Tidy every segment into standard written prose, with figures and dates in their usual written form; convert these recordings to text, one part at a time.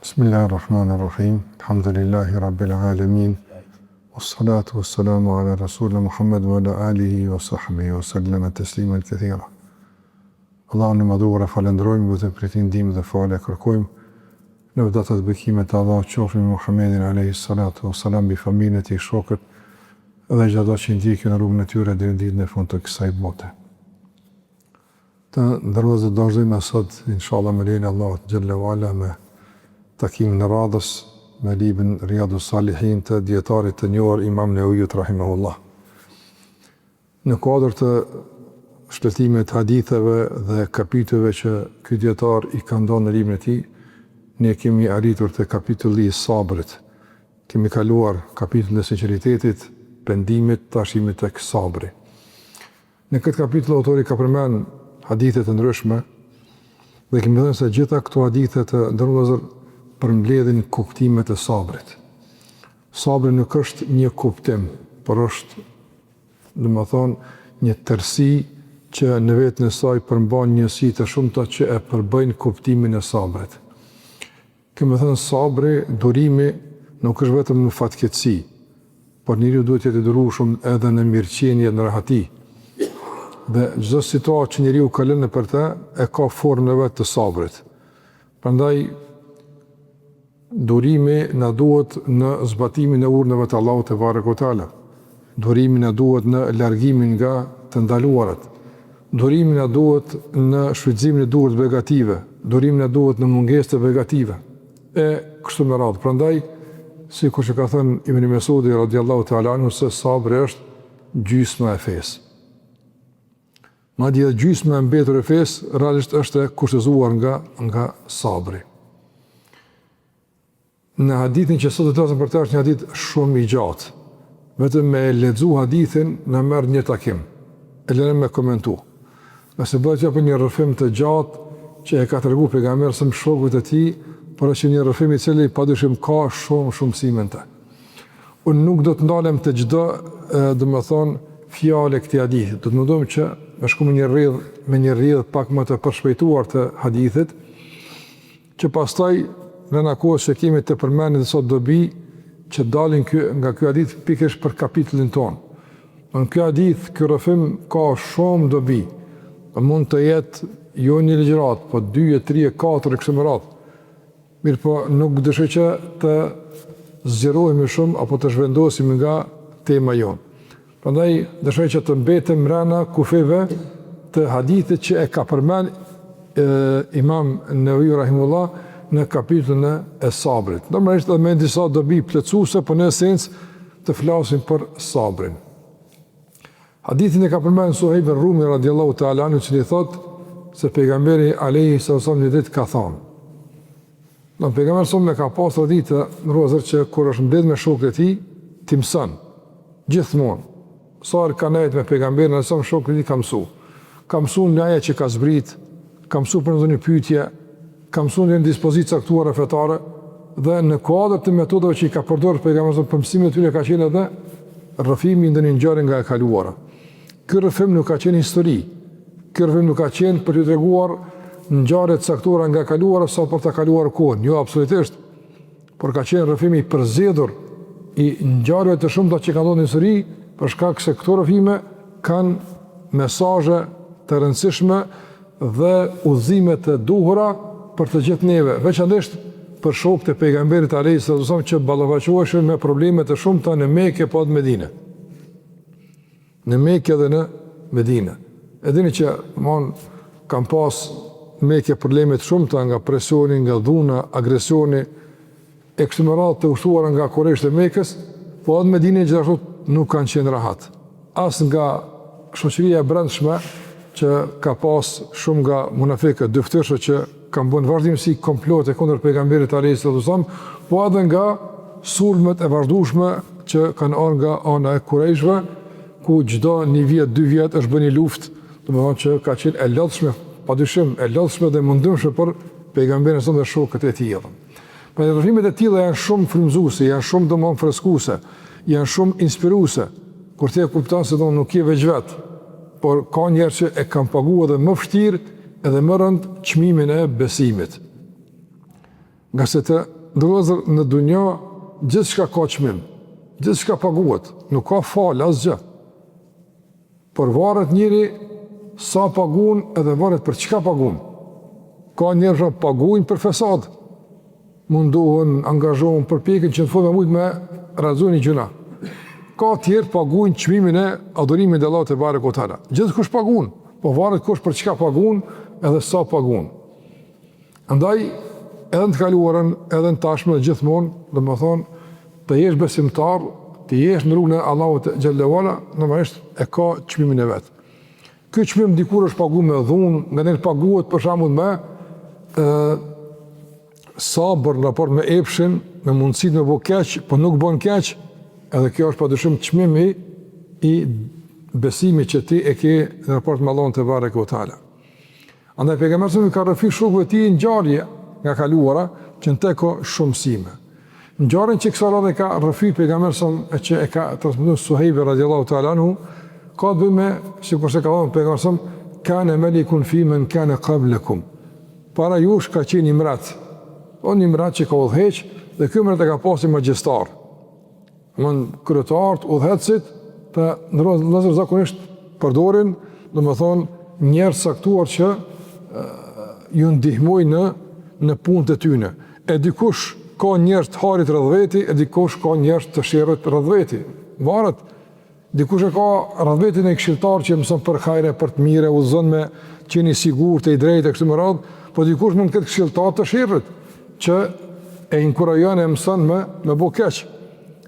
Bismillahirrahmanirrahim. Alhamdulillahi rabbil alamin. Wassalatu wassalamu ala rasulina Muhammed wa ala alihi wa sahbihi wa sallama tasliman kathira. Allahun e Madhëruar e falënderojmë, vetëm prej tij ndihmë dhe falje kërkojmë. Lavdatat dhe bekimet e Allahut qofshin mbi Muhammedin alejhi salatu wa salam, mbi familjen e tij, shokët dhe gjithë ata që i ndjekin rrugën e tyre deri në ditën e fundit të kësaj bote. Të nderuar do të vazhdojmë sot inshallah me lejen e Allahut xhelle ue ala me takimin e radhës me librin Riyadu Salihin të dijetarit të njohur Imam Neveviut rahimahullah. Në kuadër të shfletimit të haditheve dhe kapitujve që ky dijetar i ka nda në librin e tij, ne kemi arritur te kapitulli i sabrit. Kemi kaluar kapitullin e sinqeritetit, pendimit, tash jemi tek sabri. Në këtë kapitull autori ka përmend hadithe të ndryshme dhe kemi thënë se gjitha këto hadithe të nderuar vëllezër përmbledhin kuptimet e sabrit. Sabri nuk është një kuptim, por është domethënë një tërësi që në veten e saj përmban njësi të shumta që e përbëjnë kuptimin e sabrit. Kemi thënë sabri, durimi nuk është vetëm në fatkeqësi, por njeriu duhet të jetë i durueshëm edhe në mirëqenie, në rahati. Dhe çdo situatë që njeriu kalon nëpër të e ka formën e vet të sabrit. Prandaj Durimi na duhet në zbatimin e urdhrave të Allahut tebareke ve teala. Durimi na duhet në largimin nga të ndaluarat. Durimi na duhet në shfrytëzimin e duhur të begative. Durimi na duhet në mungesë të begative. E kështu me radhë. Prandaj, sikur që ka thënë Ibn Mesudi radiallahu ta'ala anhu se sabri është gjysma e fesë. Madje edhe gjysma e mbetur e fesë realisht është e kushtëzuar nga nga sabri. Në hadithin që sot do të flasim për të është një hadith shumë i gjatë. Vetëm me lexu hadithin na merr një takim. E lëre me komentu. Nëse bëhet fjalë për një rrëfim të gjatë që e ka tregu pejgamberi alejhi selam shokëve të tij, por është një rrëfim i cili padyshim ka shumë shumë mësime në të. Unë nuk do të ndalem te çdo, domethënë, fjalë e këtij hadithi. Do të mundohem që me shku me një rrjedhë, me një rrjedhë pak më të përshpejtuar të hadithit, që pastaj brenda kohës që kemi të përmendim disa dobi që dalin ky, nga ky hadith pikërisht për kapitullin tonë. Në ky hadith, ky rrëfim ka shumë dobi. Mund të jetë jo një ligjëratë, po 2, 3, 4 e kështu me radhë. Mirëpo, nuk dëshiroj që të zgjerohemi shumë apo të zhvendosemi nga tema jonë. Prandaj dëshiroj që të mbetem mrena kufijve të hadithit që e ka përmend e, Imam Neveviu rahimehullah në kapitullin e sabrit. Normalisht edhe me disa dobi plotësuese, por në esencë të flasim për sabrin. Hadithin e ka përmend Suhejb er-Rumi radiallahu ta'ala anhu i cili thotë se pejgamberi alejhi salatu selam një ditë ka thonë. Do pejgamberi alejhi selam e ka pas traditë të nderuar vëllezër që kur është mbledh me shokët e tij, t'i mëson gjithmonë. Sa herë ka nejt me pejgamberin alejhi selam shokët e tij ka mësu. Ka mësu një ajet që ka zbrit, ka mësu për ndonjë pyetje, ka mësu ndonjë dispozitë caktuar fetare dhe në kuadër të metodave që i ka përdorur pejgamberi për mësimin e tyre ka qenë edhe rrëfimi i ndonjë ngjarje nga e kaluara. Ky rrëfim nuk ka qenë histori. Ky rrëfim nuk ka qenë për t'ju treguar ngjarje të caktuara nga e kaluara sa për ta kaluar kohën. Jo, absolutisht. Por ka qenë rrëfimi i përzgjedhur i ngjarjeve të shumta që kanë ndodhur në histori, për shkak se këto rrëfime kanë mesazhe të rëndësishme dhe udhëzime të duhura për të gjithë neve, veçanërisht për shokët e pejgamberit alejhi salatu selam që ballafaqoheshin me probleme të shumta në Mekë po edhe në Medinë. Në Mekë dhe në Medinë. E dini që mon kanë pas në Mekë probleme të shumta nga presioni, nga dhuna, agresioni e kështu me radhë të ushtruara nga kurejshët e Mekës, po edhe në Medinë gjithashtu nuk kanë qenë rahat. As nga shoqëria e brendshme që ka pas shumë nga munafikët, dyftyrëshët që kanë bërë në vazhdimësi komplote kundër pejgamberit alejhi salatu selam, po edhe nga sulmet e vazhdueshme që kanë ardhur nga ana e kurejshëve, ku çdo një vjet, dy vjet është bërë një luftë, domethënë që ka qenë e lodhshme, padyshim e lodhshme dhe mundimshme për pejgamberin alejhi selam dhe shokët e tij. Pra rrëfimet e tilla janë shumë frymëzuese, janë shumë domethënë freskuese, janë shumë inspiruese. Kur ti e kupton se do nuk je veç vet, por ka njerëz që e kanë pagu edhe më vështirë edhe më rënd çmimin e besimit. Ngase të nderuar vëllezër në dunja gjithçka ka çmim, gjithçka paguhet, nuk ka falë asgjë. Por varet njeri sa pagun edhe varet për çka pagun. Ka njerëz që paguajnë për fesad, mundohen, angazhohen, përpjeken që në fund me mujtë me realizu një gjynah. Ka tjerë paguajnë çmimin e adhurimit të Allahut tebareke ve teala. Gjithkush pagun, po varet kush për çka pagun edhe sa pagun. Andaj, edhe në të kaluarën, edhe në tashme dhe gjithmonë, domethënë, të jesh besimtar, të jesh në rrugën e Allahut xhelle ve ala, normalisht e ka çmimin e vet. Ky çmim dikur është pagu me dhunë, nganjëherë paguhet për shembull me ë sabër në raport me epshin, me mundësitë me bo keq, po nuk bën keq, edhe kjo është padyshim çmim i i besimit që ti e ke në raport me Allahun tebareke ve teala. Andaj pejgamberi sa i ka rrëfy shokëve të tij ngjarje nga kaluara që në të ka shumë mësime. Ngjarjen që kësaj radhe ka rrëfy pejgamberi sa e që e ka transmetuar Suhejbi radiallahu ta'ala anhu, ka të bëjë me sikurse ka thënë pejgamberi sa kane melikun fi men kane qablekum. Para jush ka qenë një mbret. O një mbret që ka udhëheq dhe ky mbret e ka pasur magjistar. Domethënë kryetarët, udhëheqësit të nderuar vëllezër zakonisht përdorin, domethënë njerëz të caktuar që ju ndihmojnë në në punët e tyne. E dikush ka njerëz të hajrit rreth veti, e dikush ka njerëz të sherrit rreth veti. Varet. Dikush e ka rreth veti një këshilltar që e mëson për hajre, për të mirë, udhëzon me qenë i sigurt e i drejtë e kështu me radhë, po dikush mund të ketë këshilltar të sherrit që e inkurajon e mëson me me bo keq.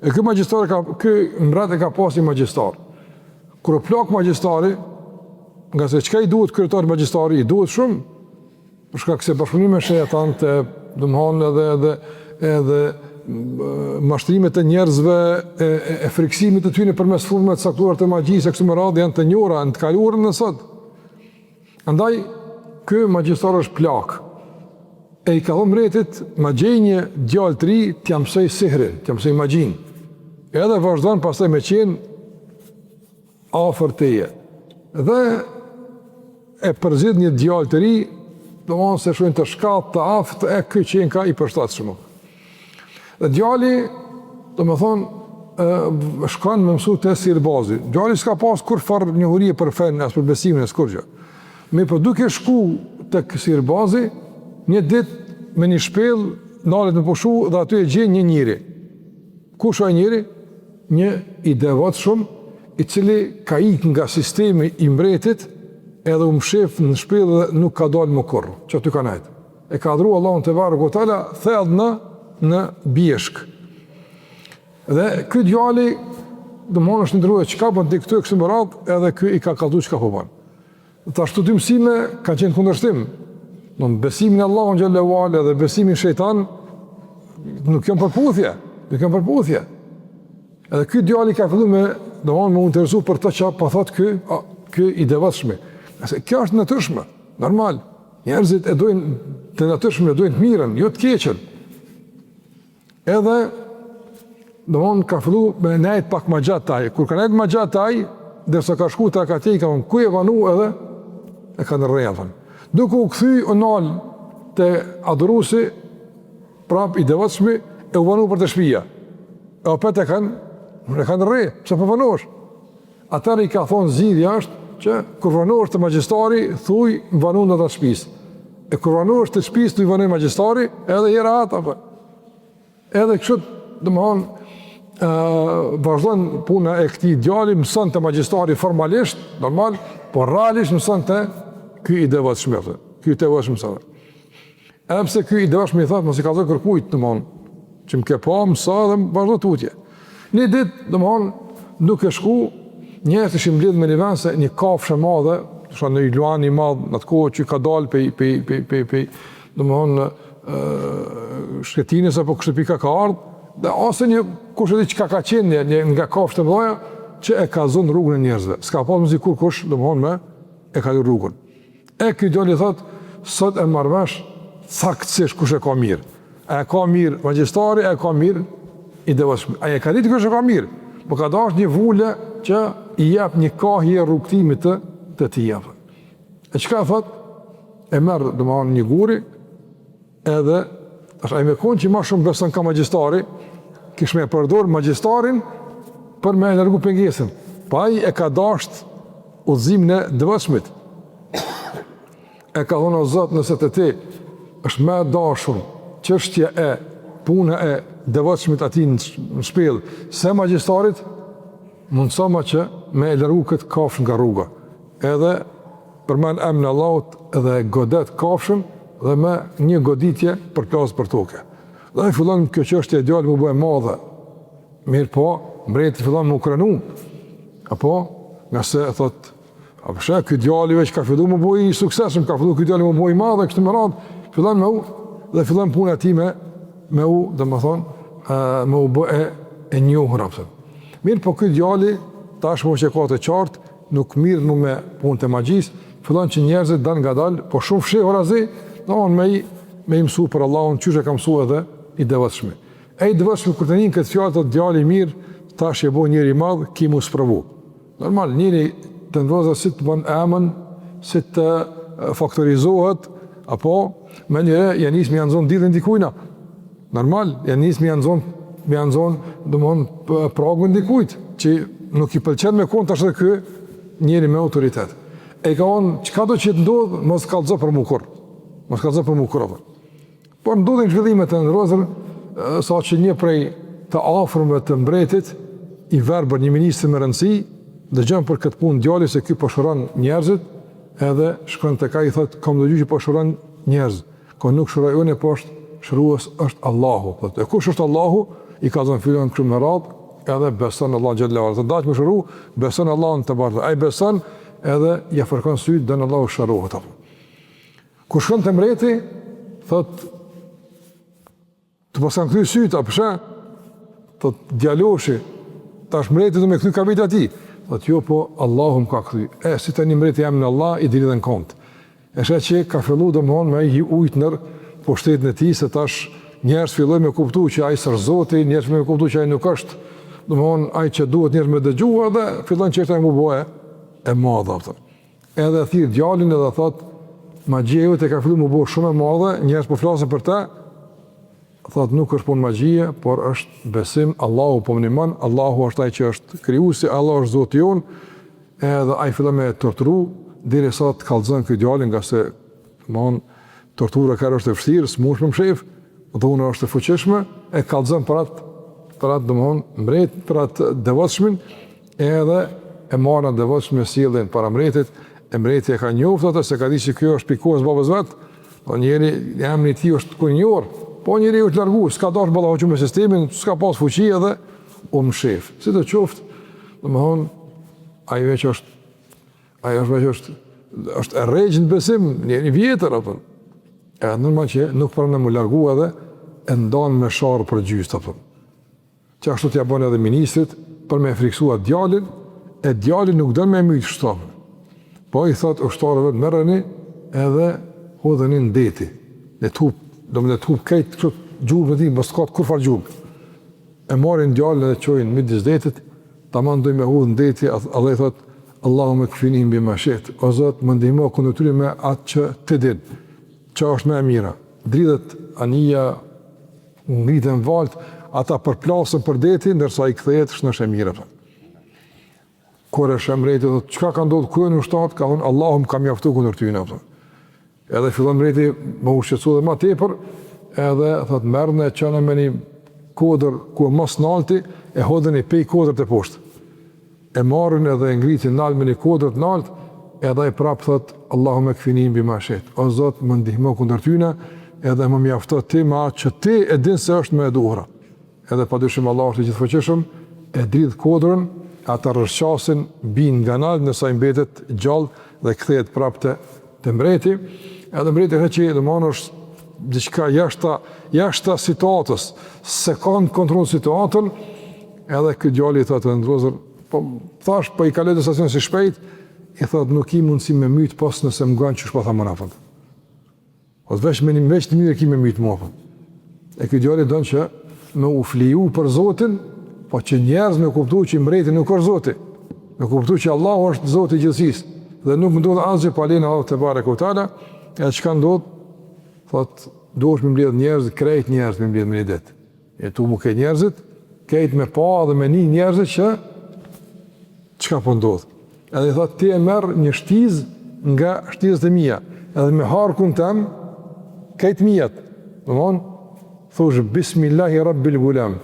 E ky magjistar ka ky mbret e ka pas një magjistar. Kur u plak magjistari, ngase çka i duhet kryetarit magjistari, i duhet shumë Për shkak se bashkëpunimi me shejtanët, domthonë edhe edhe edhe mashtrimet e njerëzve e, e, e frikësimit të tyre përmes formave të caktuara të magjisë e kështu me radhë janë të njohura në të kaluarën e sot. Andaj ky magjistar është plak. E i ka thënë mbretit, ma gjej një djalë të ri, t'ia mësoj sihrin, t'ia mësoj magjinë. Edhe vazhdon pastaj me qenë afër teje. Dhe e përzgjedh një djalë të ri, domethënë se shohin të shkathët, të aftë, e ky qenka i përshtatshëm. Dhe djali, domethënë, shkon me mësu te sihirbazi. Djali s'ka pas kurrfarë njohurie për fenë, as për besimin, as kurgjë. Mirëpo duke shku tek sihirbazi, një ditë me një shpellë, nalet me pushu dhe aty e gjen një njeri. Kush ai njeri? Një i devotshëm, i cili ka ikë nga sistemi i mbretit edhe u mshef në shpellë dhe nuk ka dalë më kurrë, që aty ka nejtë. E ka adhuru Allahun tebareke ve teala thellë në, në bjeshkë. Dhe ky djali, domethënë është ndrue, çka bën ti këtu e kështu me radhë, edhe ky i ka kallzu çka po bën. Tash këto dy mësime kanë qenë kundërshtim. Domethënë besimi në Allahun xhelle ve ala dhe besimi në shejtan nuk janë përputhje, nuk janë përputhje. Edhe ky djali ka filluar me, domethënë me u interesu për të çka po thotë ky, a, ky i devotshmi. Se kjo është natyrshme, normal. Njerëzit e dojnë të natyrshme, e dojnë të mirën, jo të keqen. Edhe, domethënë, ka fillu me nejt pak ma gjatë te ai. Kur ka nejt ma gjatë te ai, derisa ka shku tek atje, i ka thonë, ku je vonu edhe, e kanë rreh, thonë. Duke u kthy, u nal te adhurusi, prap i devotshmi, e u vonu për te shpia. E opet e kanë, e kanë rreh, pse po vonohesh? Atëherë i ka thonë zgjidhja është që kur vonohesh te magjistari, thuj më vonun ata të shpisë. E kur vonohesh te shpisë, thuj vonoi magjistari, edhe je rahat, apo. Edhe kështu, domethonë, vazhdon puna e këtij djali, mëson te magjistari formalisht, normal, por realisht mëson te ky i devotshmi, apo. Ky i devotshmi mëson. Edhe pse ky i devotshmi i thotë, mos i kallzo kërkujt, domethonë, që më ke pa, mëso edhe vazhdo tutje. Një ditë, domethonë, duke shku, njerëzit ishin mbledhë me një vend se një kafshë e madhe, ndoshta një luan i madh në atë kohë që ka dalë pej, pej, pej, pej, pej, domethonë, shkretinës apo kështu pika ka ardhë, dhe ose një, kush e di çka ka qenë një, një nga kafshët e mëdha, që e ka zonë rrugën e njerëzve. S'ka pas mundësi kurkush, domethonë, me e kalu rrugën. E ky djali thot, sot e marr vesh saktësisht kush e ka mirë. A e ka mirë magjistari, a e ka mirë i devotshmi. Ai e ka ditë kush e ka mirë, po ka dashtë një vulë. që i jep një kahje rrugëtimit të, të tij. E çka thot? E merr, domethanë, një guri, edhe, tash ai me konë që ma shumë beson ka magjistari, kish me e përdor magjistarin për me e largu pengesën. Po ai e ka dasht udhëzimin e devotshmit. E ka thonë o Zot nëse te ti është më e dashur çështja e puna e devotshmit atij në shpellë se magjistarit, mundësoma që me e largu këtë kafshë nga rruga. Edhe përmend emrin e Allahut dhe e godet kafshën dhe me një goditje përplas për toke. Dhe fillon kjo çështje e djalit m'u bë e madhe. Mirëpo, mbreti fillon m'u krenu. Apo, ngase thot, A po sheh, ky djali veç ka fillu m'u bo i suksesshëm, ka fillu ky djali m'u bo i madh, e kështu me radhë, fillon me u, dhe fillon puna e tij me, me u, domethonë, me u bë e, e njohur, apo. Mirëpo ky djali, tashmë që e ka të qartë, nuk merret më me punë të magjisë, fillon që njerëzit dalngadalë, po shumë fshehurazi, domethonë me i, me i mësu për Allahun, qysh e ka mësu edhe i devotshmi. E i devotshmi, kur ta nin këtë fjalë, thotë djali i mirë, tash je bo njeri i madh, ki m'u sprovu. Normal, njeri të ndrozë si të bën emën, si të faktorizohet, apo menjëherë ja nis me ia nxon dillin dikujna. Normal, ja nis me ia nxon, me ia nxon, domthon pragun dikujt që nuk i pëlqen me kon tash edhe ky njeri me autoritet. E i ka thonë, çka do që të ndodh, mos kallzo për mu kurrë. Mos kallzo për mu kurrë. Por ndodhin zhvillime të nderuar, sa që një prej të afërmve të mbretit, i verbër një ministër me rëndësi, dëgjon për këtë punë djali se ky po shëron njerëzit, edhe shkon tek ai i thotë kam dëgju që po shëron njerëz, ka nuk shëroj unë, po është shërues është Allahu. Thotë, e kush është Allahu? I ka thënë filan kështu me radhë, edhe beson Allahun xhelle ue ala. Thotë, dash me shëru, beson Allahun tebareke. Ai beson edhe ja fërkon sytë, don Allahu shërohet apo. Kur shkon te mbreti, thot, të paskan kthy sytë, a po sheh? Thot, djaloshi, tash mbreti do me kthy ka vetë atij. Thot, jo, po, Allahu më ka kthy. E, si ta nin mbreti emrin Allah, i dridhen komt. E sheh që ka fillu domethonë me hi ujt nër pushtetin e tij, se tash njerëz fillojnë me kuptu që ai s'është zoti, njerëz fillojnë me kuptu që ai nuk është, domethonë, ai që duhet njerëz me dëgju, edhe fillon çështja m'u bo e, e madhe, apo. Edhe e thirr djalin edhe thot, magjia jote ka fillu m'u bo shumë e madhe, njerëz po flasin për të, thot nuk është punë magjie, por është besim, Allahu po më ndihmon, Allahu është ai që është krijuesi, Allahu është Zoti jonë, edhe ai fillon me e torturu derisa të kallzon ky djalin ngase domthon tortura ka është e vështirë, s'mundesh me mshef, dhuna është e fuqishme, e kallzon për atë për atë domthon mbret, për atë devotshmin, Edhe e marrin atë devotshmin e sjellin para mbretit, e mbreti e ka njoftë atë se ka ditë që ky është prej kohës babës vet, po njeri, emri i tij është kon i njohur, po njeri është largu, s'ka dashur ballafaqu me sistemin, s'ka pas fuqi edhe u mshef. Sido qoftë, domethënë ai veç është ai është veç është është e rregjë në besim, njeri i vjetër apo. E normal që nuk pranon m'u largu edhe e ndan me sharrë për gjysë apo. Që ashtu t'ia bën edhe ministrit për me e frikësu atë djalin, e djali nuk don me e mytë kështu. Po i thot ushtarëve merreni edhe hudheni në deti. Le të hup, do me të hup krejt kështu gjurmët e tij, mos ka kurrfarë gjurmë. E marrin djalin edhe çojnë midis detit, tamam dojnë me hudh në deti, Allah i thot Allahumme kfinihim bima shit. O Zot, më ndihmo kundër tyre me atë që ti din. Që është më e mira. Dridhet anija, Ngriten valët, ata përplasen për deti, ndërsa ai kthehet shnosh e mirë. Apo. Kur e sheh mbreti, thotë, çka ka ndodhur, ku janë ushtarët? Ka thonë, Allahu më ka mjaftu kundër tyre, apo. Edhe fillon mbreti me u shqetësu edhe më tepër, edhe thotë merrne e çone me një kodër ku e më së nalti e hodheni pej kodrës teposhtë. E marrin edhe e ngritin nalt me një kodër të nalt, edhe ai prap thot Allahumme kfinihim bima shit. O Zot, më ndihmo kundër tyne, edhe më mjafto ti me atë që ti e din se është më e duhura. Edhe padyshim Allahu është i gjithëfuqishëm, e dridh kodrën, ata rrëshqasin, bin nga nalt, ndërsa ai mbetet gjallë dhe kthehet prapë te te mbreti. Edhe mbreti thotë që domethënë është diçka jashtë jashtë situatës, s'e ka në kontroll situatën, Edhe ky djali i thotë të nderuar, po thash po i kaloj disa stacione si shpejt, i thotë nuk ki mundësi me myt pos nëse më ngon qysh po tham unë apo. Po veç me një veç të mirë ki me myt mua apo. E ky djali don që me u fliju për Zotin, po që njerëz me kuptu që mbreti nuk është Zoti. Me kuptu që Allahu është Zoti i gjithësisë dhe nuk ndodh asgjë pa lejen e Allahut tebareke ve teala, e çka ndodh? Thot, duhesh me mbledh njerëz, krejt njerëz me mbledh me një ditë. E tubu krejt njerëzit, krejt me pa dhe me ni njerëzit që çka po ndodh. Edhe i thot, ti e merr një shtizë nga shtizët e mia, edhe me harkun tem, krejt miat. Domthon, thush bismillahi rabbil gulam.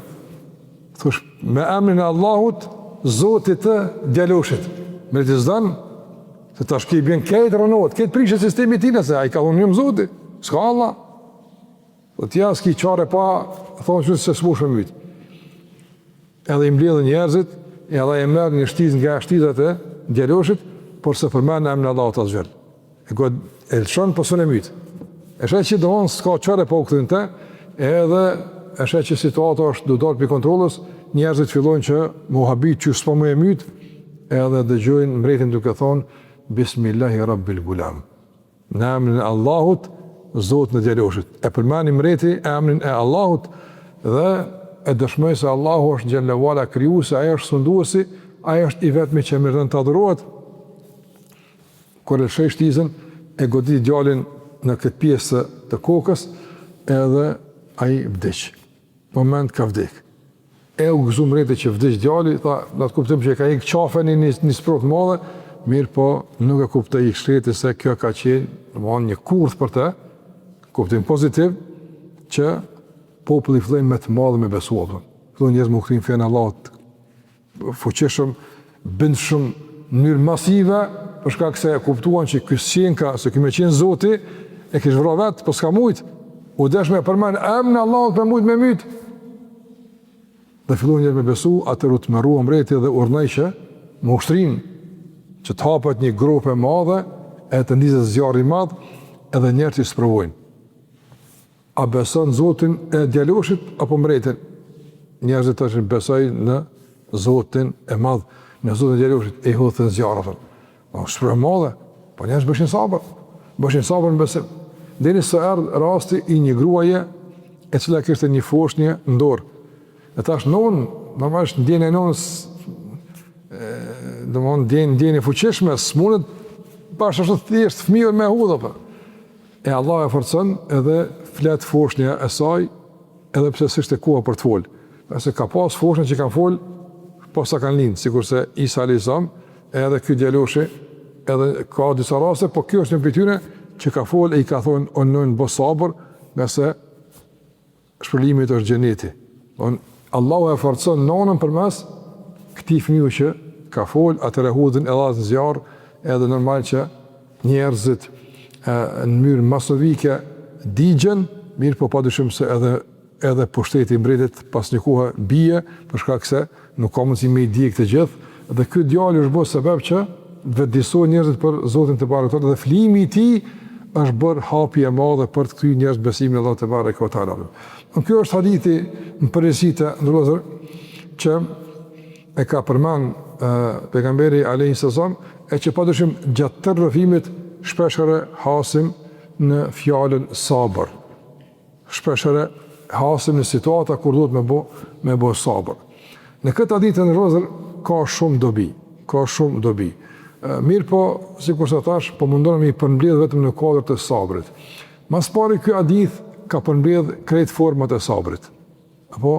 Thush me emrin e Allahut, Zotit të djaloshit. Mbreti s'don, se tash i bjen krejt rrënohet, krejt prishet sistemi i tij se ai ka thonë jam Zoti, s'ka Allah. Dhe ti as ki çare pa thonë që se s'mush me myt. Edhe i mbledhin njerëzit, edhe e merr një shtizë nga shtizat e djaloshit, por s'e përmend emrin e Allahut azze ve xhel. E god e lëshon po s'un e myt. E sheh që domthon s'ka çare pa u kthy n'te, edhe e sheh që situata është tu dalë prej kontrollës, njerëzit fillojnë që m'u habit që s'po muj e myt, edhe dëgjojnë mbretin duke thonë Bismillahi Rabbil Gulam. Në emrin e Allahut, Zotin e djaloshit. E përmendi mbreti emrin e Allahut dhe e dëshmoi se Allahu është xhelle ve ala krijuesi, ai është sunduesi, ai është i vetmi që meriton të adhurohet. Kur e lëshoi shtizën, e goditi djalin në këtë pjesë të kokës, edhe ai vdiq. Moment ka vdek. E u gëzu mbreti që vdiq djali, tha, në atë kuptim që e ka hek qafe një, një, një sprovë të madhe, mirëpo nuk e kuptoi i shkreti se kjo ka qenë, domethënë një kurth për të, kuptim pozitiv, që populli filloi me të madhe me besu, apo. Fillojnë njerëz me u kthy n'fenë e Allahut fuqishëm, bindshëm, në mënyrë masive, për shkak se e kuptuan që ky s'qenka, se ky me qenë Zoti, e kish vra vetë, po s'ka mujt. U desh me përmend emrin e Allahut për mujt me myt. Dhe filluan njerëz me besu, atëherë u tmerrua mbreti dhe urdhnoi që me ushtrinë që të hapet një gropë e madhe e të ndizet zjarr i madh, edhe njerëzit t'i sprovojnë. A beson Zotin e djaloshit apo mbretin? Njerëzit thoshin besoj në Zotin e madh, në Zotin e djaloshit, e i hodhën n'zjarr atë. Po sprovë e madhe, po njerëzit bëshin sabër, bëshin sabër në besim. Derisa erdh rasti i një gruaje e cila kishte një foshnjë në dorë. E tash nonë, normalisht ndjenja e nonës, domethënë ndjenjë, ndjenjë e fuqishme, s'mundet bash ashtu thjesht fëmijën me hudhë, po. E Allahu e forcon edhe flet foshnja e saj, edhe pse s'ishte koha për të fol. Ngase ka pas foshnja që kanë fol posa kanë lind, sikurse Isa alayhis salam, edhe ky djaloshi, edhe ka disa raste, po kjo është një prej tyre që ka fol e i ka thonë o nënë bo sabër, ngase shpërblimi është xheneti. Don Allahu e forcon nënën përmes këtij fëmiu që ka fol, atëherë hudhin edhe atë në zjarr, edhe normal që njerëzit e, në mënyrë masovike digjen, mirëpo padyshim se edhe edhe pushteti i mbretit pas një kohe bie, për shkak se nuk ka mundësi me i djeg të gjithë, dhe ky djalë është bërë sebeb që vetëdijesohen njerëzit për Zotin tebareke ve teala dhe flijimi i tij është bërë hapje e madhe për të kthyer njerëz besimin e Allahut tebareke ve teala. Në kjo është hadithi në përgjithësi të nderuar vëllezër që e ka përmend pejgamberi alayhi sallam e që padyshim gjatë tërë rrëfimit shpeshherë hasim në fjalën sabër. Shpeshherë hasim në situata kur duhet me bo, me bo sabër. Në këtë hadith të nderuar vëllezër ka shumë dobi, ka shumë dobi. Mirëpo, sikurse thash, po mundohem me i përmbledh vetëm në kuadër të sabrit. Ma s'pari ky hadith ka përmbledh krejt format e sabrit. Apo,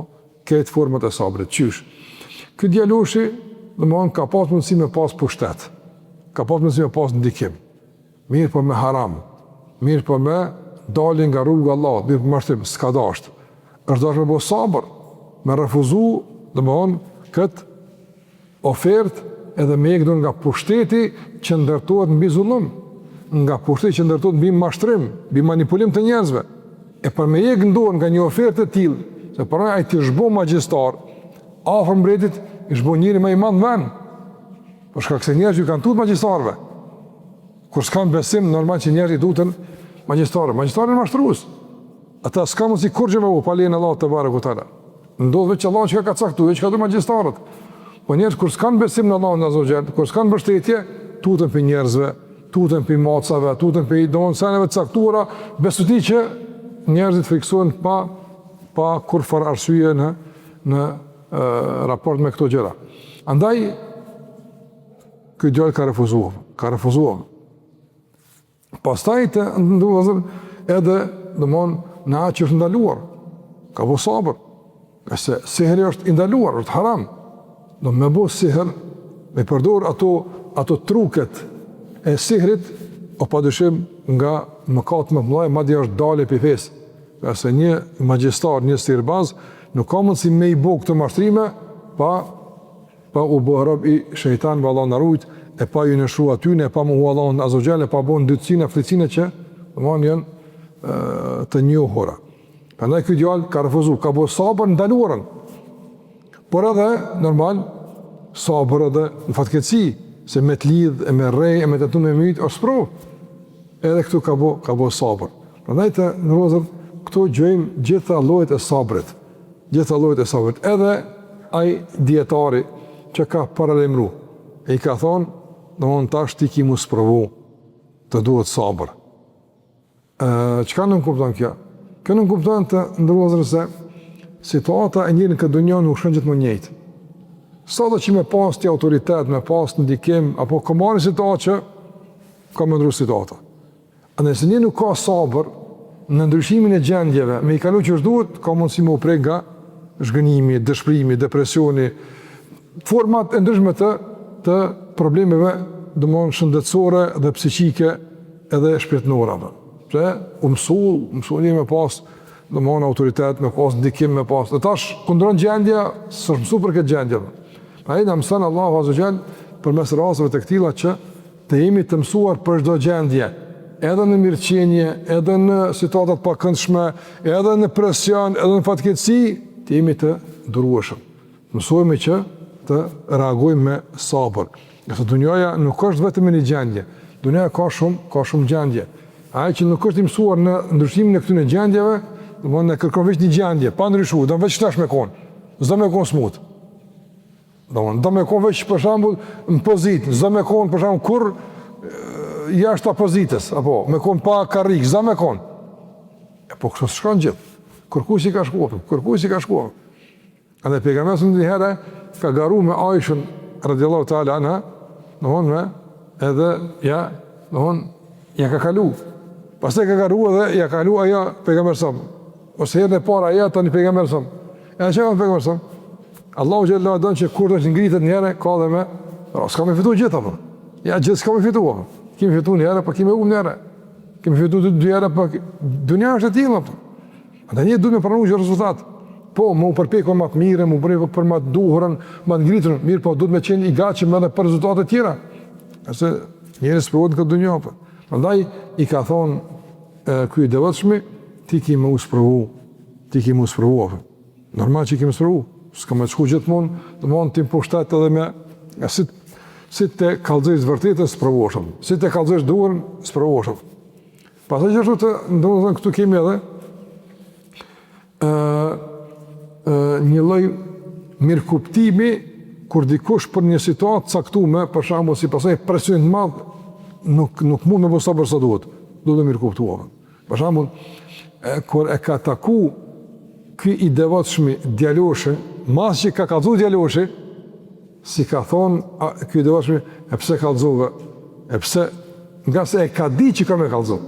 krejt format e sabrit. Qysh? Ky djaloshi, domethënë, ka pas mundësi me pas pushtet. Ka pas mundësi me pas ndikim. Mirëpo me haram, mirëpo me dalje nga rruga e Allahut, mirëpo me mashtrim, s'ka dasht. Është dasht me bo sabër, me refuzu, domethonë, këtë ofertë edhe me hek dorë nga pushteti që ndërtohet mbi zullum, nga pushteti që ndërtohet mbi mashtrim, mbi manipulim të njerëzve. E për me hek dorë nga një ofertë e tillë, se për ai të ish bo magjistar, afër mbretit, ish bo njeri më i madh në vend. Për shkak se njerëzit ju kanë tutë magjistarëve. Kur s'kanë besim, normal që njerëzit i tuten magjistarëve. Magjistarët janë mashtrues. Ata s'kanë mundësi kurgjë me bo, pa lejen e Allahut tebareke ve teala. Ndodh veç Allahu çka ka caktu, veç ka do magjistarët. Po njerëz kur s'kanë besim në Allahun azze ve xhel, kur s'kanë mbështetje, tuten prej njerëzve, tuten prej macave, tuten prej domon seneve të caktuara, bestytni që njerëzit frikësohen pa pa kurrfarë arsye në në raport me këto gjëra. Andaj. Ky djalë ka refuzu, ka refuzu. Pastaj të nderuar vëllezër, edhe, domethënë, në atë që është ndaluar, ka bo sabër, se sihri është i ndaluar, është haram, do me bo sihr, me përdor ato, ato truket e sihrit, o pa dyshim nga mëkatet më të mëdha, madje është dalje prej fesë, se një magjistar, një sihirbaz, nuk ka mundësi me i bo këto mashtrime, pa pa u bë rob i shejtanëve Allahu na rujt, e pa ju nënshtru atyne, e pa mohu Allahun azze ue xhel, e pa bo ndytësina, flliqsina që domethënë janë të njohura. Prandaj ky djalë ka refuzu, ka bo sabër në ndaluarën. Por edhe normal sabër edhe në fatkeqësi, se me të lidh e me rreh e me tentu me myt është sprovë. Edhe këtu ka bo, ka bo sabër. Prandaj të nderuar vëllezër, këtu gjejmë gjitha llojet e sabrit. Gjitha llojet e sabrit. Edhe ai dijetari që ka paralajmëru, e i ka thonë, domethënë tash ti ki m'u sprovu, të duhet sabër. E, çka nënkupton kjo? Kjo nënkupton të nderuar vëllezër se situata e njerit në këtë dunja nuk shkon gjithmonë njëjtë. Sado që me pas ti autoritet, me pas ndikim, apo ka me ardh situatë që ka me ndrru situata. A nëse njeri nuk ka sabër në ndryshimin e gjendjeve, me i kalu qysh duhet, ka mundësi me u prek nga zhgënjimi, dëshpërimi, depresioni, format e ndryshme të, të problemeve, domethënë shëndetësore dhe psiqike edhe shpirtnore. Pse, u mësu, u mësu njeri me pas, domethënë autoritet, me pas ndikim, me pas. Dhe tash, kur ndrron gjendja, s'është mësu për këtë gjendje. Ai na mëson Allahu Azze ue Xhel përmes rasteve të këtilla që Të jemi të mësuar për çdo gjendje, edhe në mirëqenie, edhe në situata të pakëndshme, edhe në presion, edhe në fatkeqësi, të jemi të durueshëm. Mësohemi që të reagojmë me sabër. Ngase dunjaja nuk është vetëm një gjendje. Dunjaja ka shumë, ka shumë gjendje. Ai që nuk është i mësuar në ndryshimin e këtyre gjendjeve, domthonë kërkon veç një gjendje, pa ndryshuar, do veç tash me kon. S'do me kon smut. Domthon, do me kon veç për shembull në pozitë, s'do me kon për shembull kurr jashtë pozitës, apo me kon pa karrik, s'do me kon. E po kështu s'shkon gjithë. Kërkuj s'i ka shkuar, kërkuj s'i ka shkuar. Edhe pejgamberi një herë ka garu me Aishën radiallahu ta'ala anha, domthon me edhe ja, domthon ja ka kalu. Pastaj ka garu edhe ja kalu ajo pejgamberit sa. Ose herën e parë ajo tani pejgamberi sa. E çka ka pejgamberi sa? Allahu xhel-le don që kur do të ngritet një herë ka dhe me, pra, s'ka me fitu gjithë apo. Ja gjithë s'ka me fitu apo. Kemi fitu një herë, po kemi humb një herë. Kemi fitu dy, dy herë, po dunja është e tillë apo. Andaj njeri duhet me pranu çdo rezultat. Po, me u përpjek për më të mirën, me u përpjek për më të duhurën, më të ngriturën, mirë, po duhet me qenë i gatshëm edhe për rezultate tjera. Se njeri sprovohet në këtë dunja apo. Prandaj i ka thonë ky i devotshmi, ti ki me u sprovu, ti ki me u sprovu apo. Normal që ki me u sprovu, s'ka me të shku gjithmonë, domethënë ti në pushtet edhe me, e si, si të kallëzosh të vërtetën, sprovohesh, si të kallëzosh duhurën, sprovohesh. Pastaj gjithashtu të nderuar këtu kemi edhe ë ë një lloj mirëkuptimi kur dikush për një situatë caktume, për shembull si pasojë e presionit të madh, nuk nuk mund me bo sabër sa duhet. Duhet me mirëkuptu. Për shembull, kur e ka taku ky i devotshmi djaloshin, mas që ka kallzu djaloshi, s'i ka thonë ky i devotshmi, e pse kallzove, e pse, ngase e ka di që ka me kallzu,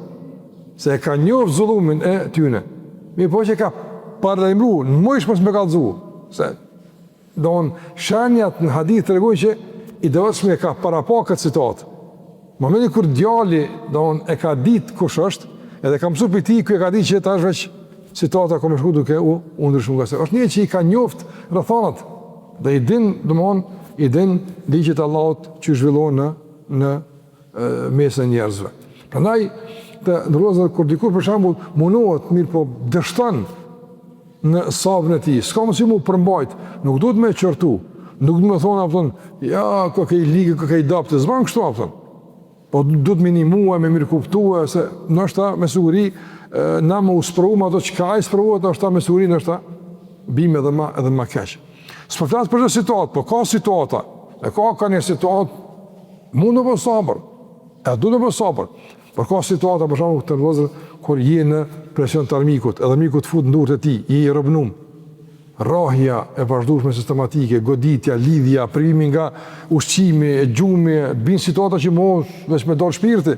se e ka njoft zullumin e tyne, mirëpo që ka paralajmëru, në mujsh mos me kallzu, se Domthon, shenjat në hadith tregojnë që i devotshmi e ka parapa këtë situatë. Momentin kur djali, domthon, e ka ditë kush është, edhe ka mësuar prej tij, ky e ka ditë që tash veç situata ka me shku duke u, u ndryshu ngase është një që i ka njoft rrethanat dhe i din, domthon, i din ligjet e Allahut që zhvillohen në në mesin e njerëzve. Prandaj të nderuar kur dikush për shembull mundohet mirëpo dështon në sabrën e tij, s'ka mundësi m'u përmbajt, nuk duhet me e qortu, nuk duhet me thonë, apëton, ja, koke i ligë, koke i dobët, s'ban kështu, apëton. Po duhet me ndihmu, me mirëkuptu, se ndoshta me siguri, na me u sprovu me ato që ka ai sprovohet, ndoshta me siguri, ndoshta bime edhe ma, edhe ma keq. S'po flas për çdo situatë, po ka situata, e ka ka një situatë, mund me bo sabër, e duhet me bo sabër, Por ka situata për shembull të nderuar kur je në presion të armikut, edhe armiku të fut në duart e tij, je i robnum. Rrahja e vazhdueshme sistematike, goditja, lidhja, privimi nga ushqimi, e gjumi, bin situata që mo veç me dal shpirti.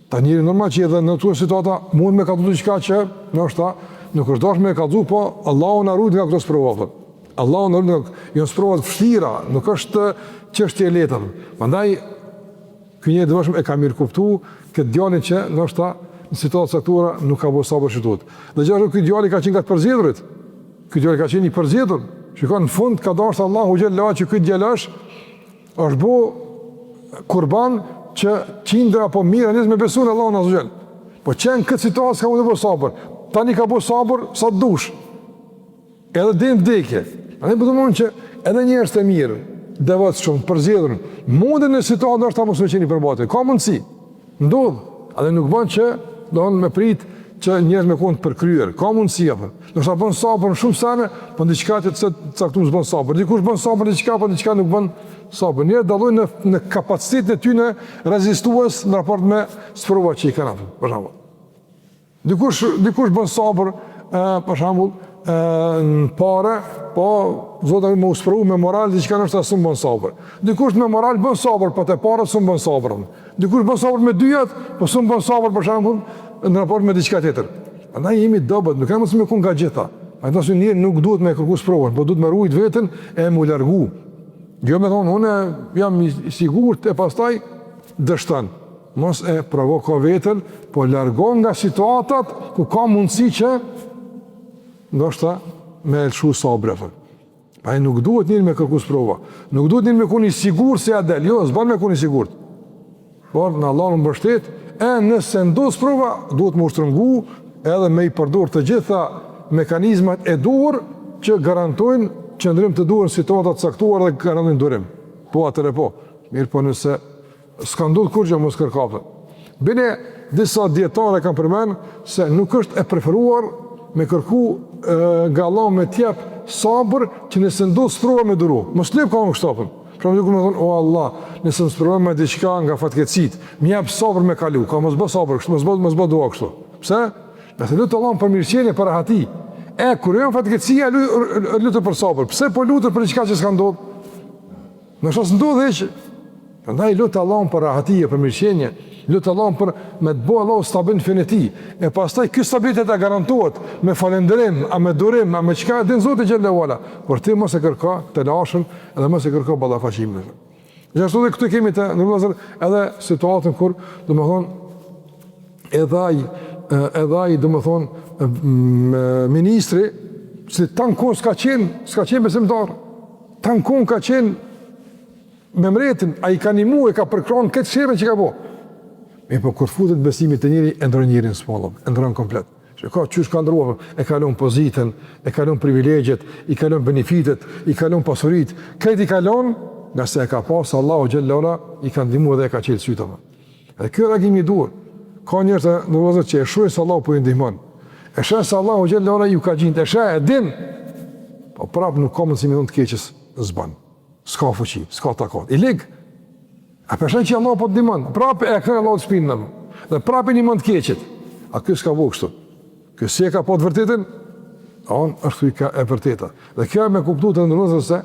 Ta njeri normal që edhe në këto situata mund me kallzu diçka që ndoshta nuk është dashur me kallzu, po Allahu na rujt nga këto sprova. Allahu na rujt nga janë sprova të vështira, nuk është çështje e lehtë. Prandaj Ky njeri i devotshëm e ka mirëkuptu këtë djalin që ndoshta në situata të caktuara nuk ka bërë sabër si duhet. Dhe gjithashtu ky djali ka qenë nga të përzgjedhurit. Ky djali ka qenë i përzgjedhur. Shikon në fund ka dashur Allahu xhelle ue ala që ky djalosh është bo kurban që qindra apo mijëra njerëz me besu në Allahun azze ue xhel. Po që në këtë situatë s'ka mund të bërë sabër. Tani ka bërë sabër sa të dush. Edhe deri në vdekje. Andaj po thonë që edhe njerëz të mirë, devotshëm, të përzgjedhur, munden në situatë ndoshta mos me qenë i përmbajtur. Ka mundësi. Ndodh, edhe nuk bën që don me prit që njerëz me kon të përkryer. Ka mundësi apo. Ndoshta bën sabër në shumë sene, po në diçka të caktuar s'bën sabër. Dikush bën sabër në diçka, po në diçka nuk bën sabër. Njerëzit dallojnë në në kapacitetin e tyre rezistues në raport me sprovat që i kanë apo, për shembull. Dikush, dikush bën sabër, e, për shembull, e, në pare, po Zoti me u sprovu me moral diçka ndoshta s'un bën sabër. Dikush me moral bën sabër, po te paret s'un bën sabër. Dikush bën sabër me dyjat, po s'un bën sabër për shembull në raport me diçka tjetër. Andaj jemi dobët, nuk kemi mundësi me kon nga gjitha. Andaj se njeri nuk duhet me kërku sprovën, po duhet me rujt veten e me u largu. Jo me thonë, unë jam i sigurt e pastaj dështon. Mos e provoko veten, po largo nga situatat ku ka mundësi që ndoshta me e lëshu sabrin. Pa e nuk duhet njeri me kërku sprova. Nuk duhet njeri me kon i sigurt se ja del. Jo, s'ban me kon i sigurt. Por në Allahun mbështet, e nëse ndodh sprova, duhet me u shtrëngu edhe me i përdor të gjitha mekanizmat e duhur që garantojnë qëndrim të duhur në situata të caktuara dhe garantojnë durim. Po atëherë po. Mirëpo nëse S'ka ndodhur kurgjë mos kërko apo. Bile disa dijetarë kanë përmend se nuk është e preferuar me kërku e, nga Allahu me t'jep sabër që nëse ndodh sprova me duru. Mos lyp ka kështu apo. Pra dikush me thonë, o Allah, nëse më sprovon me diçka nga fatkeqësitë, më jep sabër me kalu, ka mos bë sabër kështu, mos bë mos bë dua kështu. Pse? Nëse lut Allahun për mirëqenie, për rahati. E kur vjen fatkeqësia, lutë për sabër. Pse po lutesh për diçka që s'ka ndodhur? Ndoshta s'ndodh hiç. Prandaj lut Allahun për rahati e për mirëqenie, lut Allahun për me të bo Allahu stabil në fenë e tij. E pastaj ky stabilitet a garantohet me falënderim, a me durim, a me çka e din Zoti xhelle ue ala. Por ti mos e kërko telashen dhe mos e kërko ballafaqimin. Gjithashtu edhe këtu kemi të nderuar vëllezër edhe situatën kur, domethonë, edhe ai, edhe ai, domethonë, ministri, se tanë kohën s'ka qenë, s'ka qenë besimtar, Tanë kohën ka qenë me mretin, ai ka nimu e ka përkrah këtë sherrin që ka bo. Mirëpo kur futet besimi te njeri, e ndron njerin s'mallëm, e ndron komplet. Shiko qysh ka ndruar, e ka lon pozitën, e ka lon privilegjet, i ka lon benefitet, i ka lon pasuritë, krejt i ka lon, ngase e ka pas Allahu xhelle ue ala, i ka ndihmu dhe e ka çelë sytë. Dhe kjo reagimi i duhur. Ka njerëz të nderuar vëllezër që e shohin se Allahu po i ndihmon. E sheh se Allahu xhelle ue ala ju ka gjind, e sheh e din. Po prap nuk ka mundësi me thonë të keqes s'ban. S'ka fuqi, s'ka takat. I lig. A po sheh që Allahu po të ndihmon? Prap e kthen Allahut shpinën. Dhe prap i ndihmon të keqit. A ky s'ka bo kështu? Ky si e ka pa të vërtetën? On është ky ka e vërteta. Dhe kjo e me kuptu të nderuar vëllezër se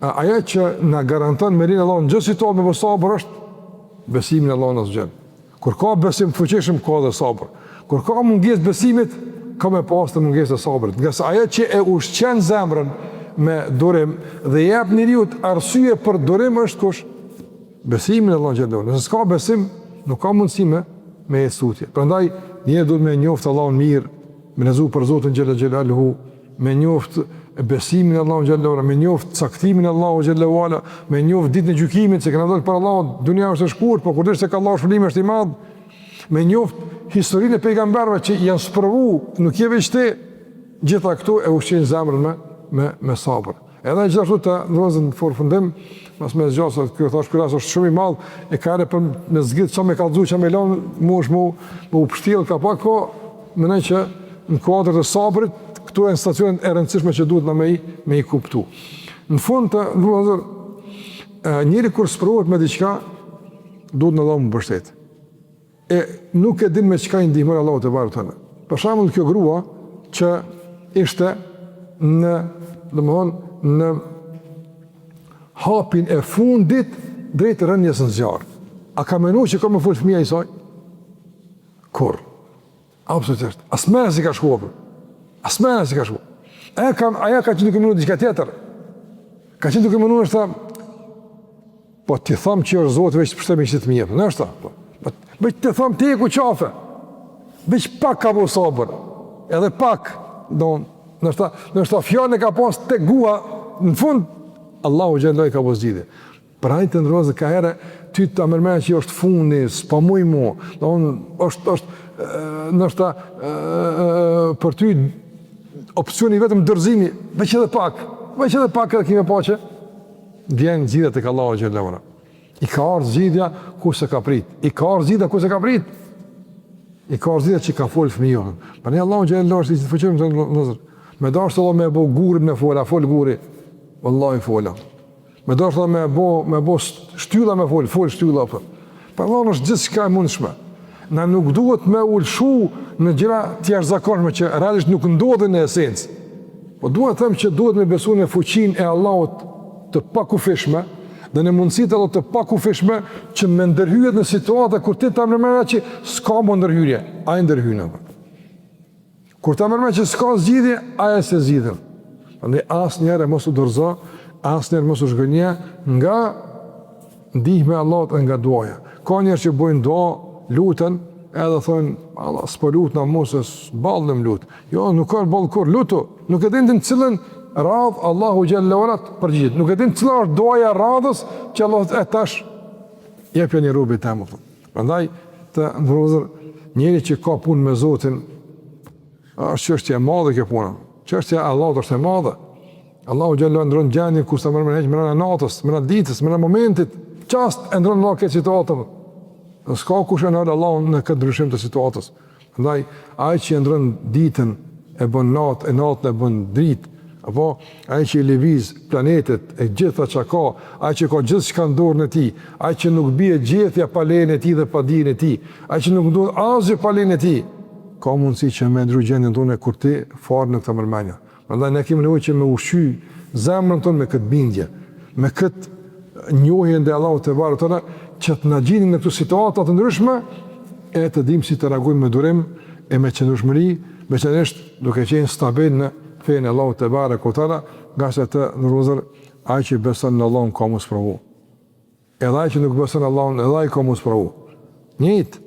ajo që na garanton me lejen e Allahut në çdo situatë me bo sabër është besimi në Allahun azze ue xhel. Kur ka besim të fuqishëm, ka dhe sabër. Kur ka mungesë besimit, ka me pas të mungesë të sabrit. Ngase ajo që e ushqen zemrën me durim dhe jep njeriut arsye për durim është kush? Besimi në Allahun xhelle ue ala. Nëse s'ka besim, nuk ka mundësi me me ecë tutje. Prandaj njeriu duhet me njoft Allahun mirë, me lexu për Zotin xhelle xhelaluhu, me njoft besimin e Allahut xhelle ue ala, me njoft caktimin e Allahut xhelle ue ala, me njoft ditën e gjykimit se kena dalë para Allahut, dunja është e shkurt, po kur del tek Allahu shpërblimi është i madh. Me njoft historinë e pejgamberëve që janë sprovu, nuk je veç ti, gjitha këto e ushqejnë zemrën me me me sabër. Edhe gjithashtu të nderuar vëllezër në përfundim, mos me zgjasë, se kjo thash ky rast është shumë i madh, e ka edhe për me zgjidh ça me kallxu, ça me lon, mu është mu, mu pështjell ka pak, po mendoj që në kuadër të sabrit, këto janë stacionet e rëndësishme që duhet na me i, me i kuptu. Në fund të nderuar vëllezër, njeri kur sprovohet me diçka, duhet në Allah me u mbështet. E nuk e din me çka i ndihmon Allahu tebareke ue teala. Për shembull kjo grua që ishte ë. në, domethënë, në hapin e fundit drejt rënies në zjarr. A ka menu që ka me fol fëmija i saj? Kurrë. Absolutisht. As menja s'i ka shku, apo. As menja s'i ka shku. Ajo ka, ajo ka qenë duke menu diçka tjetër. Ka qenë duke menu ndoshta, po t'i thom që është Zoti veç të pështoj me qëtë të mirë. Ndoshta, po. Po, veç t'i thom të iku qafe. Veç pak ka bo sabër. Edhe pak, do, ndoshta, ndoshta fjalën e ka pas te guha, në fund, Allahu xhelle i ka bo zgjidhje. Prandaj të nderuar vëllezër ka herë ty ta merr menja që është fundi, s'po muj mo. Domthon është është ndoshta për ty opsioni vetëm dorëzimi, veç edhe pak, veç edhe pak edhe kemi pa që vjen zgjidhja tek Allahu xhelle ue ala. I ka ardhur zgjidhja ku s'e ka prit. I ka ardhur zgjidhja ku s'e ka prit. I ka ardhur zgjidhja që ka fol fëmija. Prandaj Allahu xhelle ue ala është i gjithëfuqishëm të nderuar. Me dashtë Allah me bo gurin me fol, a fol guri. Wallahi fol. Me dashtë me bo, me bo shtylla me fol, fol shtylla, për. Për Allahun është gjithçka e mundshme. Na nuk duhet me u lëshu në gjëra të jashtëzakonshme që realisht nuk ndodhin në esencë. Po duhet të them që duhet me besu në fuqinë e Allahut të pakufishme dhe në mundësitë e Allahut të pakufishme që me ndërhy në situata kur ti ta merr menja që s'ka më ndërhyrje, ai ndërhyn apo. Kur ta merr menja që s'ka zgjidhje, ai e sjell zgjidhjen. Prandaj asnjëherë mos u dorëzo, asnjëherë mos u zhgënje nga ndihma e Allahut dhe nga duaja. Ka njerëz që bojnë dua, luten, edhe thonë, Allah, s'po lutna mo se boll jam lut. Jo, nuk ka boll kurrë, lutu. Nuk e din ti në cilën radhë Allahu xhelle ue ala të përgjigjet. Nuk e din cila është duaja e radhës që Allahu e tash jepja një robit tem. Prandaj të nderuar vëllezër, njeri që ka punë me Zotin, është çështje e madhe kjo puna. Çështja e Allahut është e madhe. Allahu xhelle ndron gjendjen kur s'ta merr menja mrena natës, mrena ditës, mrena momentit, çast e ndron Allahu këtë situatë. Dhe s'ka kush e ndal Allahun në këtë ndryshim të situatës. Prandaj ai që e ndron ditën e bën natë e natën e bën dritë, apo ai që i lëviz planetet e gjitha çka ka, ai që ka gjithçka në dorën e tij, ai që nuk bie gjethja pa lejen e tij dhe pa dijen e tij, ai që nuk ndodh asgjë pa lejen e tij, ka mundësi që me ndru gjendjen tonë kur ti fare nuk ta merr menja. Prandaj ne kemi nevojë që me ushqy zemrën tonë me këtë bindje, me këtë njohje ndaj Allahut tebareke ve teala, që të na gjinin në këto situata të ndryshme e të dimë si të reagojmë me durim e me qëndrueshmëri, veçanërisht duke qenë stabil në fenë e Allahut tebareke ve teala, ngase të nderuar vëllezër, ai që beson në Allahun ka m'u sprovu. Edhe ai që nuk beson Allahun, edhe ai ka m'u sprovu. Njëjtë.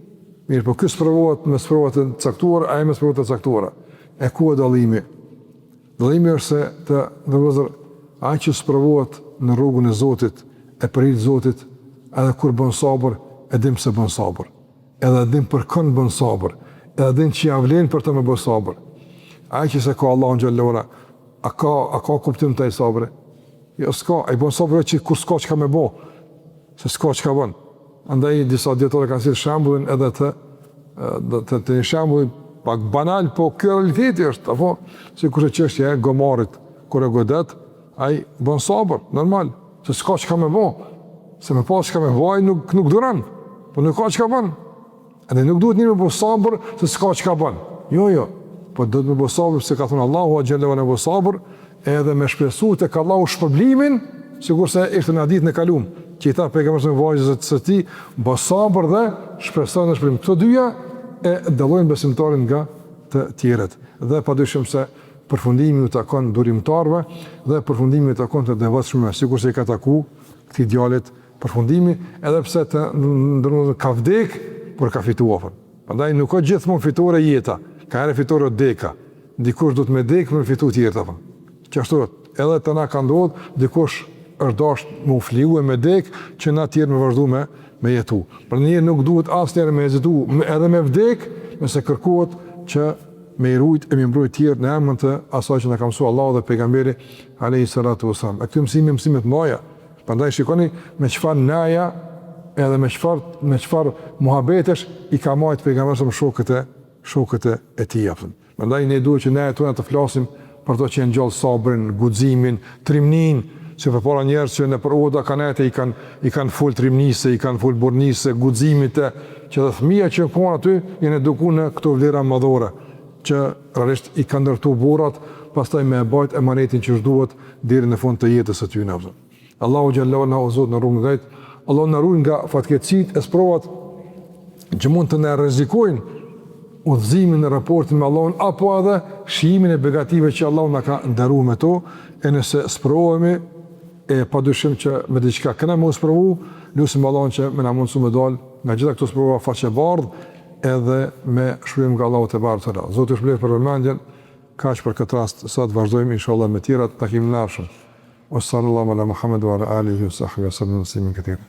Mirëpo ky sprovohet me sprova të caktuara, ai me sprova të caktuara. E ku është dallimi? Dallimi është se të nderuar vëllezër, ai që sprovohet në rrugën e Zotit, e për hir të Zotit, edhe kur bën sabër, e din pse bën sabër. Edhe e din për kënd bën sabër, edhe din që ia vlen për të me bë sabër. Ai që s'e ka Allahun xhelle ue ala, a ka a ka kuptim te ai sabri? Jo s'ka, ai bën sabër që kur s'ka çka me bë, se s'ka çka bën. Andaj disa dijetarë kanë sjellë shembullin edhe të të të, të një shembull pak banal, po kjo realiteti është, apo sikurse çështja e gomarit kur e godet, ai bën sabër, normal, se s'ka çka me bë. Se me pas çka me bë, ai nuk nuk duron. Po nuk ka çka bën. Edhe nuk duhet njeri me bo sabër se s'ka çka bën. Jo, jo. Po duhet me bo sabër se ka thënë Allahu xhelle ue ala me bo sabër, edhe me shpresu tek Allahu shpërblimin, sikurse ishte në hadithin e kalum, që i tha pejgamberi vajzës së tij, bo sabër dhe shpreso në shpërblim. Këto dyja e dallojnë besimtarin nga të tjerët. Dhe padyshim se përfundimi u takon durimtarëve dhe përfundimi u takon të devotshmëve, sikurse i ka taku këtij djalit përfundimi, edhe pse të nderuar ka vdek, por ka fituar. Prandaj nuk ka gjithmonë fitore jeta, ka herë fitore deka. Dikush duhet me dek me fitu tjerët apo. Qashtu edhe te na ka ndodh, dikush është dasht me u fliju e me dek që na tjerë me vazhdu me me jetu. Prandaj nuk duhet asnjëherë me hezitu, edhe me vdek, nëse kërkohet që me i rujt e me i mbrojt tjerët në emër të asaj që na ka mësuar Allahu dhe pejgamberi alayhi salatu wasalam. E këto mësime mësime të mëdha Prandaj shikoni me çfarë neja edhe me çfarë me çfarë muhabetesh i ka majt pejgamberi sa shokët e shokët e tij apo. Prandaj ne duhet që nejet tona të flasim për ato që e ngjall sabrin, guximin, trimnin, se përpara njerëz që nëpër oda kanë nejt i kanë i kanë fol trimnisë, i kanë fol burrnisë, guximit e që edhe fëmija që kanë aty janë edukuar në këto vlera madhore që realisht i kanë ndërtuar burrat. pastaj me e bajt emanetin qysh duhet deri në fund të jetës së tyne. Allahu xhelle ue ala na udhëzoftë në rrugën e drejtë, Allahu na ruajt nga fatkeqësitë e sprovat që mund të na rrezikojnë udhëzimin në raportin me Allahun apo edhe shijimin e begative që Allahu na ka nderuar me to, e nëse sprovohemi e padyshim që me diçka kena me u sprovu, lusim Allahun që me na mundësu me dal nga gjitha këto sprova faqebardhë edhe me shpërblim nga Allahu tebareke ue teala. Zoti ju shpërbleftë për vëmendjen, kaq për këtë rast, sot vazhdojmë inshallah me tjerat takimin e ardhshëm. Wa sallallahu ala Muhammed wa ala alihi wa sahbihi wa sallam taslimen katira.